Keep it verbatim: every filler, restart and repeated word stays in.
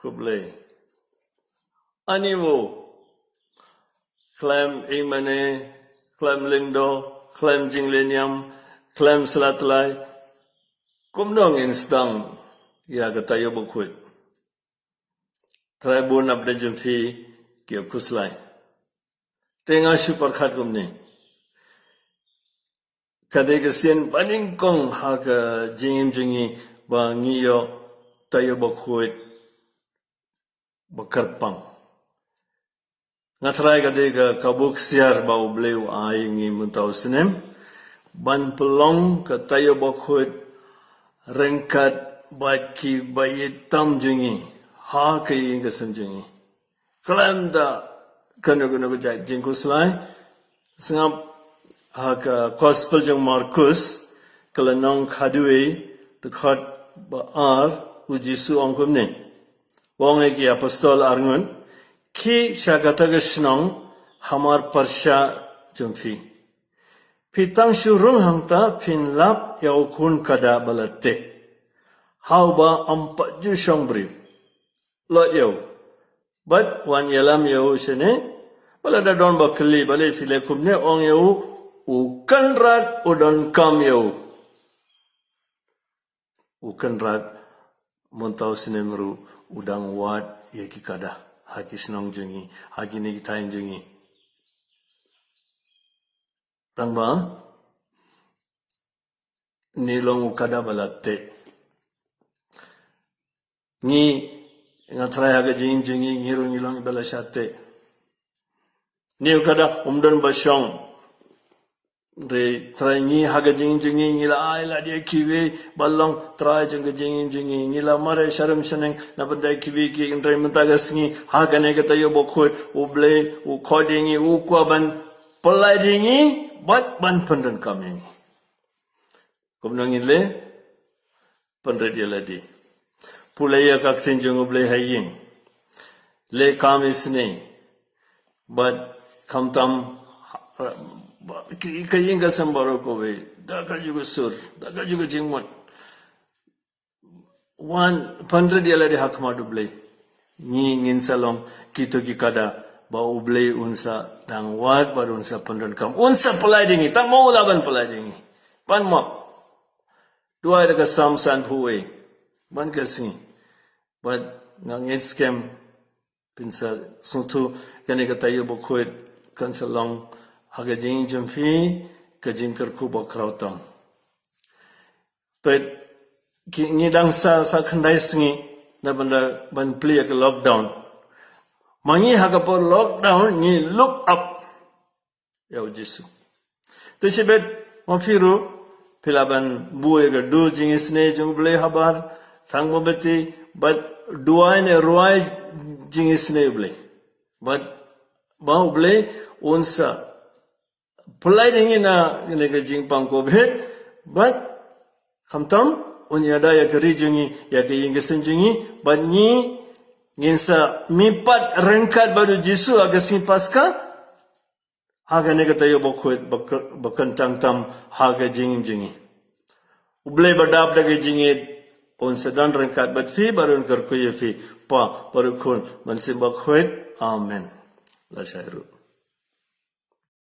Khublei. Ani wu. Khlem imane, khlem lyngdoh, khlem jinglehniam, khlem slatlai. Kumno ngin sdang ïa ka taïew bakhuid. Trai bun ap da jingphi ki khuslai. Te nga shu pyrkhat kumne. Ka dei ka sien banyngkong ha ka jingim jong ngi ba ngi ïoh taïew bakhuid bakyrpang. Nga trai ka dei ka, ka buk siar ba U Blei u ai ngi mynta u snem ban pynlong ka taïew bakhuid ryngkat bad ki baïeit tam jong ngi ha ka ïing ka sem jong ngi. Khlem da kano kano ka jait jingkhuslai. Sngap ha ka Gospel jong Markus, ka lynnong khadwei, dkhot ba ar, U Jisu ong kumne. U ong ïa ki apostol arngut, khie sha kata ka shnong hamar pyrshah jong phi. Phi tang shu rung hangta phin lap ïa u khun kada ba la teh. Ha uba ym pat ju shong briew. Lot ïa u. Bad wan ïalam ïa u shane. Ba lada don ba kylli balei phi leh kumne, ong ïa u, u Kynrad u donkam ïa u. U Kynrad mynta u snem ruh u dang wad ïa ki kada ha ki shnong jong ngi, ha kine ki thaiñ jong ngi. Tang ba ne long u kada ba la teh. Ngi, nga trai ha ka jingim jong ngi, ngi ruh ngi long ba la shah teh. Ne u kada um don ba shong. Re trai ngi ha ka jingim jong ngi, ngi la ai lad ïa kiwei ba long trai jong ka jingim jong ngi, ngi la mareh sha rum sha neng na bynta kiwei ki, hynrei mynta ka sngi ha kane ka taïew bakhuid, U Blei u khot ïa ngi, u kwah ban pynlait ïa ngi bad ban pyndonkam ïa ngi. Kumno ngin leh? Pynrit ïa lade. Pule ïa ka ktien jong U Blei ha ïing. Leh kam isynei. Bad khamtam ka ïing ka sem baroh kawei da kajuh ka sur, da kajuh ka jingmut. Wan pynrit ïa lade ha khmat U Blei. Ngi ngin sa long kito ki kada ba U Blei un sa dang wad bad un sa pyndonkam, un sa pynlait ïa ngi. Tang mo u lah ban pynlait ïa ngi. Pan map. Duwai da ka Salm sanphew wei. Ban ka sngi. Bad nga ngeit skhem phin sa sngewthuh kane ka taïew bakhuid kan sa long ha ka jingim jong phi ka jingkyrkhu bakhraw tam. Peit ki ngi dang sa, sa khyndai sngi na bynta ban plie ïa ka lockdown. Ma ngi ha ka por lockdown ngi look up ïa U Jisu. Te shibit ma phi ruh phi lah ban buh ïa ka dur jingisynei jong U Blei habar, thang mombati bad duwai ne rwai jingisynei U Blei. Bad ba U Blei un sa pynlait ïa ngi na kane ka jingpang Covid bad khamtam un ïada ïa ka ri jong ngi, ïa ka ïing ka sem jong ngi, bad ngi ngin sa mihpat ryngkat bad U Jisu ha ka sngi Paska. Ha kane ka taïew bakhuid ba kyntang tam ha ka jingim jong ngi. U Blei ba dap da ka jingïeit un sa don ryngkat bad phi bad un kyrkhu ïa phi, Pa bad U Khun bad U Mynsiem Bakhuid. Amen. La shai ruh.